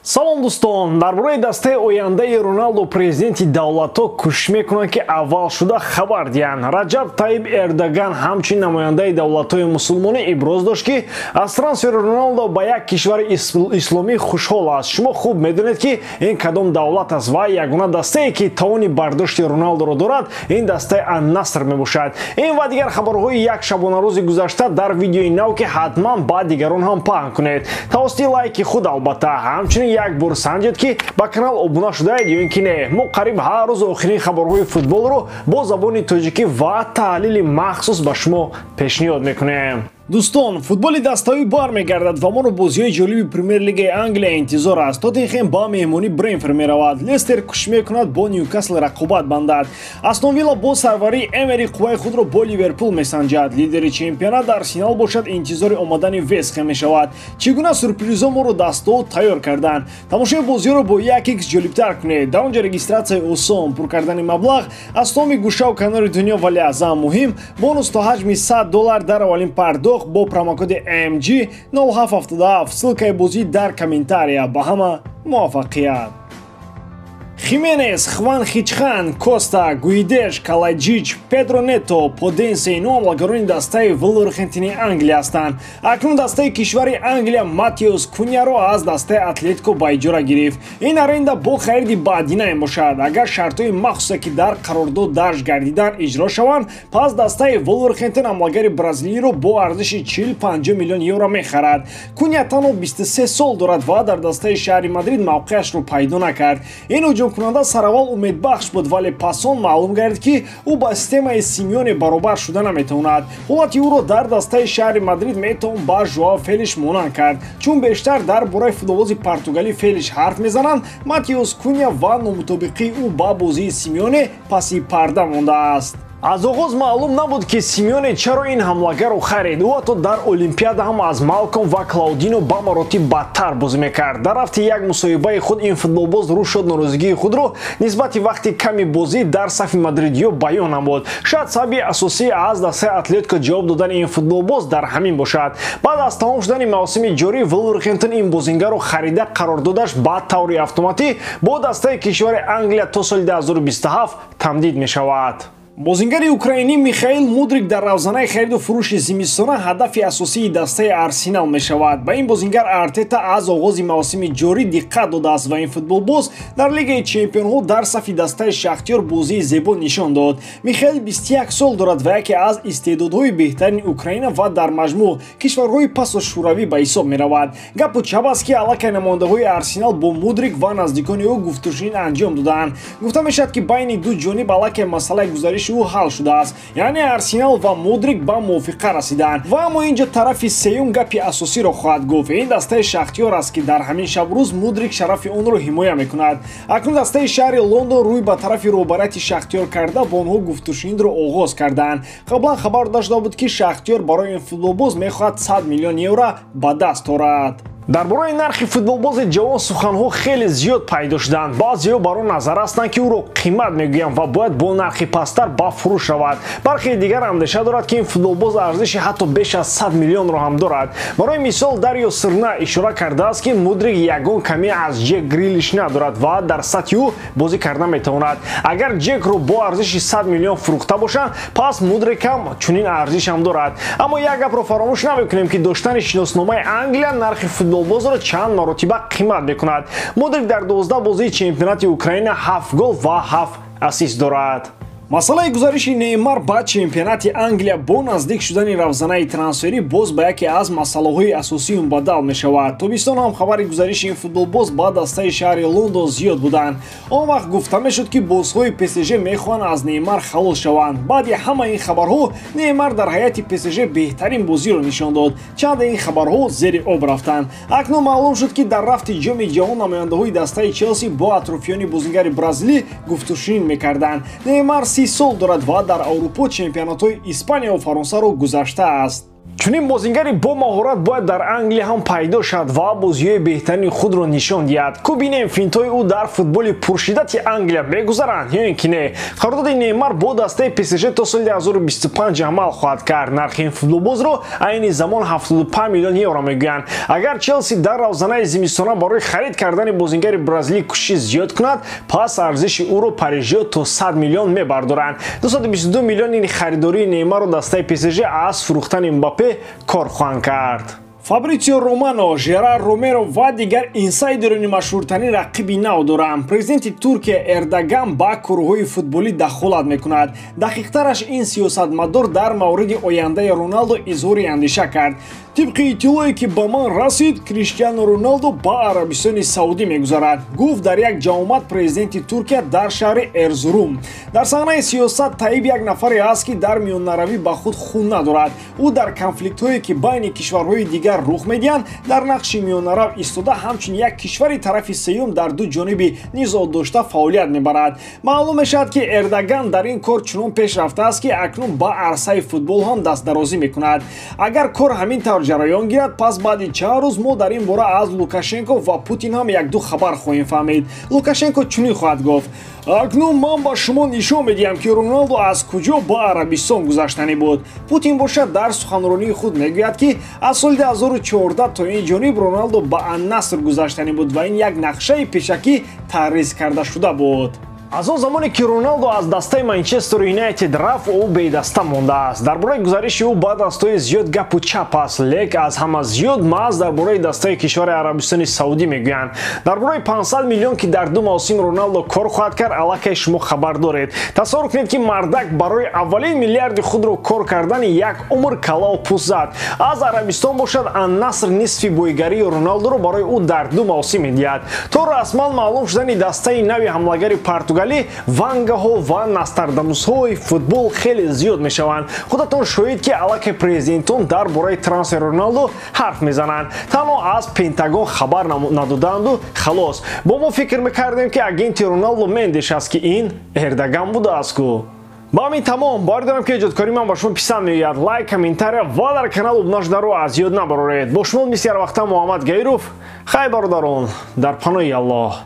Салом дӯстон, дар бораи дастаи ояндаи Роналдо президенти давлатҳо кӯшиш мекунанд, ки аввал шуда хабар диҳанд. Раҷаб Тайиб Эрдоган ҳамчун намояндаи давлатҳои мусулмонӣ иброз дошт, ки аз трансфери Роналдо ба як кишвари исломӣ хушҳол аст. Шумо хуб медонед, ки ин кадом давлат аст ва ягона дастае, ки тавони бардошти Роналдоро дорад, ин дастаи Ан-Наср мебошад. Ин ва дигар хабарҳои як шабонарӯзи гузашта дар видеои нав, ки ҳатман ба дигарон ҳам паҳн кунед. Тавассути лайки худ албатта. Ҳамчунин як бор санҷед, ки ба канал обуна шудаед ё ин ки не. Мо қариб ҳар рӯз охирин хабарҳои футболро бо забони тоҷикӣ ва таҳлили махсус ба шумо пешниҳод мекунем. Дӯстон, футболи даставӣ бармегардад ва моро бозиҳои ҷолиби Премер-лигаи Англия интизор аст. Тоттенхем ба меҳмонӣ Брентфорд меравад. Лестер кӯшиш мекунад бо Ньюкасл рақобат бандад. Астон Вилла бо сарварии Эмери қувваи худро бо Ливерпул месанҷад. Лидери чемпионат Арсенал бошад, интизори омадани Вестхэм мешавад. Чӣ гуна сюрпризҳо моро дастаҳо тайёр карданд? Тамошои бозиҳоро бо 1x ҷолибтар кунед. Дар он ҷо регистратсияи осон, пур кардани маблағ аз тамоми гӯшаву канори дунё, вале аз ҳама муҳим бонус то ҳаҷми $100 дар аввалин пардохт бо промокоди MG 0777. Ссылкаи бозӣ дар комментария. Ба ҳама муваффақият. Хименес, Хван Хичхан, Коста, Гуидеш, Калайҷич, Педро Нето, Поденсе ино ҳамлагарони дастаи Вулверхэмптони Англия ҳастанд. Акнун дастаи кишвари Англия Матеус Куняро аз дастаи Атлетико ба иҷора гирифт. Ин аренда бо хариди баъдина мебошад. Агар шартҳои махсусе, ки дар қарордод дарҷ гардидан, иҷро шаванд, пас дастаи Вулверхэмптон ҳамлагари бразилиро бо арзиши 40-50 миллион евро мехарад. Куня танҳо 23 сол дорад ва дар дастаи шаҳри Мадрид мавқеашро пайдо накард. Ин ҳуҷумкунанда сараввал умедбахш буд, вале пасон маълум гардид, ки ӯ ба системаи Симеоне баробар шуда наметавонад. Ҳолати ӯро дар дастаи шаҳри Мадрид метавон ба Жоао Фелиш монанд кард, чун бештар дар бораи футболбози португалӣ Фелиш ҳарф мезананд. Матеус Куня ва номутобиқии ӯ ба бозии Симеоне паси парда мондааст. Аз оғоз маълум набуд, ки Симеоне чаро ин ҳамлагарро харид. Ӯ ҳатто дар Олимпиада ҳам аз Малком ва Клаудино ба маротиб бадтар бозӣ мекард. Дар рафти як мусоҳибаи худ ин футболбоз рӯ шуд норозигии худро нисбати вақти ками бозӣ дар сафи мадридиё баён намуд. Шояд сабаби асосӣ аз дастаи Атлетико ҷавоб додани ин футболбоз дар ҳамин бошад. Баъд аз тамом шудани мавсими ҷорӣ Вулверхэмптон ин бозингарро харида, қарордодаш ба таври автоматӣ бо дастаи кишвари Англия то соли 2027 тамдид мешавад. Бозингари украинӣ Михаил Мудрик дар равзанаи хариду фурӯши зимистона ҳадафи асосии дастаи Арсенал мешавад. Ба ин бозингар Артета аз оғози мавсими ҷорӣ диққат додааст ва ин футболбоз дар Лигаи чемпионҳо дар сафи дастаи Шахтёр бозии зебо нишон дод. Михаил 21 сол дорад ва яке аз истеъдодҳои беҳтарини Украина ва дар маҷмӯъ кишварҳои пасу шӯравӣ ба ҳисоб меравад. Гапу чап аст, ки аллакай намояндаҳои Арсенал бо Мудрик ва наздикони ӯ гуфтушунид анҷом додаанд. Гуфта мешавад, ки байни ду ҷониб аллакай масъалаи гузариши ӯ ҳал шудааст, яъне Арсенал ва Мудрик ба мувофиқа расидаанд. Ва аммо инҷо тарафи сеюм гапи асосиро хоҳад гуфт. Ин дастаи Шахтёр аст, ки дар ҳамин шабрӯз Мудрик шарафи онро ҳимоя мекунад. Акнун дастаи шаҳри Лондон рӯй ба тарафи роҳбарияти Шахтёр карда, бо онҳо гуфтушунидро оғоз кардаанд. Қаблан хабар дода шуда буд, ки Шахтёр барои ин футболбоз мехоҳад 100 миллион евро ба даст орад. Дар бораи нархи футболбози ҷавон суханҳо хеле зиёд пайдо шуданд. Баъзеҳо бар он назар ҳастанд, ки ӯро қимат мегӯянд ва бояд бо нархи пасттар ба фурӯш равад. Бархе дигар андеша дорад, ки ин футболбоз арзиши ҳатто беш аз 100 миллионро ҳам дорад. Барои мисол, Дарио Срна ишора кардааст, ки Мудрик ягон камӣ аз Ҷек Грилиш надорад ва дар сатҳи ӯ бозӣ карда метавонад. Агар Ҷекро бо арзиши 100 миллион фурӯхта бошанд, пас Мудрик ҳам чунин арзиш ҳам дорад. Аммо як гапро фаромӯш намекунем, ки доштани шиносномаи Англия нархи футболбозро чанд маротиба қимат мекунад. Мудрик дар 12 бозии чемпионати Украина 7 гол ва 7 ассист дорад. Масъалаи гузариши Неймар ба чемпионати Англия бо наздик шудани равзанаи трансферӣ боз ба яке аз масъалаҳои асосии мубаддал мешавад. Тобистон ҳам хабари гузариши ин футболбоз ба дастаи шаҳри Лондон зиёд буданд. Он вақт гуфта мешуд, ки бозҳои ПСЖ мехоҳанд аз Неймар халос шаванд. Баъди ҳамаи ин хабарҳо Неймар дар ҳайати ПСЖ беҳтарин бозиро нишон дод. Чанде ин хабарҳо зери об рафтанд. Акнун маълум шуд, ки дар рафти ҷоми ҷаҳон намояндаҳои дастаи Челси бо атрофиёни бозингари бразилӣ гуфтушунид мекарданд. Неймар 30 сол дорад ва дар Аврупо чемпионатҳои Испания ва Фаронсаро гузаштааст. Чунин бозингари бо маҳорат бояд дар Англия ҳам пайдо шавад ва бозиҳои беҳтарини худро нишон диҳад. Ку бинем, финтҳои ӯ дар футболи пуршиддати Англия мегузаранд ё ин ки не. Қарордоди Неймар бо дастаи ПСЖ то соли 2025 амал хоҳад кард. Нархи ин футболбозро айни замон 75 миллион евро мегӯянд. Агар Челси дар равзанаи зимистона барои харид кардани бозингари бразилӣ кӯшиши зиёд кунад, пас арзиши ӯро парижиё то 100 миллион мебардоранд. 222 миллиони харидории Неймарро дастаи ПСЖ аз фурӯхтани Мбаппе кор хоҳанд кард. Фабритсио Романо, Жерар Ромеро ва дигар инсайдерони машҳуртарин рақиби нав доранд. Президенти Туркия Эрдоган ба корҳои футболӣ дахолат мекунад. Дақиқтараш, ин сиёсатмадор дар мавриди ояндаи Роналдо изҳори андеша кард. Тибқи иттилое, ки ба ман расид, Криштиану Роналдо ба Арабистони Саудӣ мегузарад, гуфт дар як ҷамъомад президенти Туркия дар шаҳри Эрзурум. Дар саҳнаи сиёсат Таиб як нафаре аст, ки дар миёнаравӣ ба худ хун надорад. Ӯ дар конфликтҳое, ки байни кишварҳои дигар рух медиҳанд, дар нақши миёнарав истода, ҳамчун як кишвари тарафи сеюм дар ду ҷониби низоъ дошта фаъолият мебарад. Маълум мешавад, ки Эрдоган дар ин кор чунон пеш рафтааст, ки акнун ба арсаи футбол ҳам дастдарозӣ мекунад. Агар кор ҳамин тавр ҷараён гирад, пас баъди чанд рӯз мо дар ин бора аз Лукашенко ва Путин ҳам якду хабар хоҳем фаҳмид. Лукашенко чунин хоҳад гуфт: акнун ман ба шумо нишон медиҳам, ки Роналдо аз куҷо ба Арабистон гузаштанӣ буд. Путин бошад, дар суханронии худ мегӯяд, ки аз соли 2014 то ин ҷониб Роналдо ба Аннаср гузаштанӣ буд ва ин як нақшаи пешакӣ тарриз карда шуда буд. Аз он замоне, ки Роналдо аз дастаи Манчестер Юнайтед рафт, ӯ бедаста мондааст. Дар бораи гузариши ӯ ба дастҳои зиёд гапу чап аст, лек аз ҳама зиёд маҳз дар бораи дастаи кишвари Арабистони Саудӣ мегӯянд. Дар бораи 500 миллион, ки дар ду мавсим Роналдо кор хоҳад кард, аллакай шумо хабар доред. Тасаввур кунед, ки мардак барои аввалин миллиарди худро кор кардани як умр калаву пӯст зад. Аз Арабистон бошад, Аннаср нисфи боигарии Роналдоро барои ӯ дар ду мавсим медиҳад. То расман маълум шудани дастаи нави ҳамлагари Португалӣ, вангаҳо ва настардамусҳои футбол хеле зиёд мешаванд. Худатон шоҳид, ки аллакай президентон дар бораи трансфери Роналдо ҳарф мезананд. Танҳо аз Пентагон хабар надодаанду халос. Бо мо фикр мекардем, ки агенти Роналдо Мендеш аст, ки ин Эрдоган будааст ку. Ба ҳамин тамом. Боварӣ дорам, ки эҷодкории ман ба шумо писанд меояд. Лайк, комментария ва дар канал обуна шуданро аз ёд набароред. Бо шумо мисли ҳар вақта Муҳаммад Гаиров. Хай, бародарон, дар паноҳи Аллоҳ.